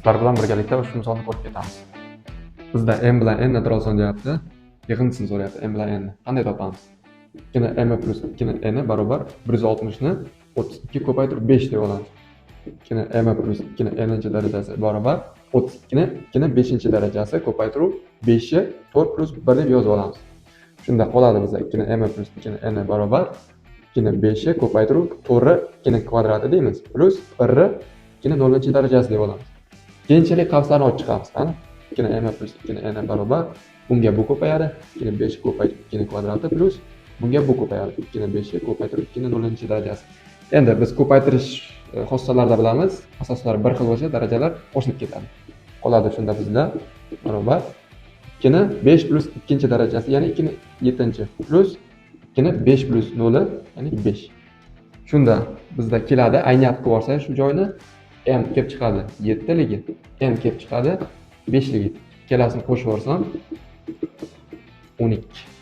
Sizlar bilan birgalikda ushbu misolni ko'rib ketamiz. Bizda m bilan n natural son deyapti. Yig'indisini so'rayapti, m bilan n ni. Qanday topamiz? 2 ni m plyus 2 ni n barobar 160 ni 32 ko'paytirib 5 deb olamiz. 2 ni m plyus 2 ni n darajasi barobar 32 ni 2 ni 5 darajasi ko'paytirib 5 ni 4 plyus 1 deb yozib olamiz. Shunda qoladi bizda 2 ni m plyus 2 ni n barobar 2 ni 5 ko'paytirib 4 2 ni kvadrati deymiz, plyus 1 2 ni 0 darajasi deb olamiz. Keyinchalik qavslarni ochib chiqamiz. Qani? 2 ni m plyus 2 ni n barobar bunga bu ko'payadi, 2 ni 5 ko'paytirib 2 ni kvadrati plyus bunga bu ko'payadi, 2 ni 5 ko'paytirib 2 ni 0 darajasi. Endi biz ko'paytirish xossalarida bilamiz, asoslar bir xil bo'lsa, darajalar qo'shilib ketadi. Qoladi shunda bizda barobar 2 ni 5 plyus 2 darajasi, ya'ni 2 ni 7 plyus 2 ni 5 plyus 0, ya'ni 5. Shunda bizda keladi, ayniyat qilib yuborsak shu joyni, m kelib chiqadi 7 ligi, n kelib chiqadi 5 ligi. Ikkalasini qo'shib yuborsam 12.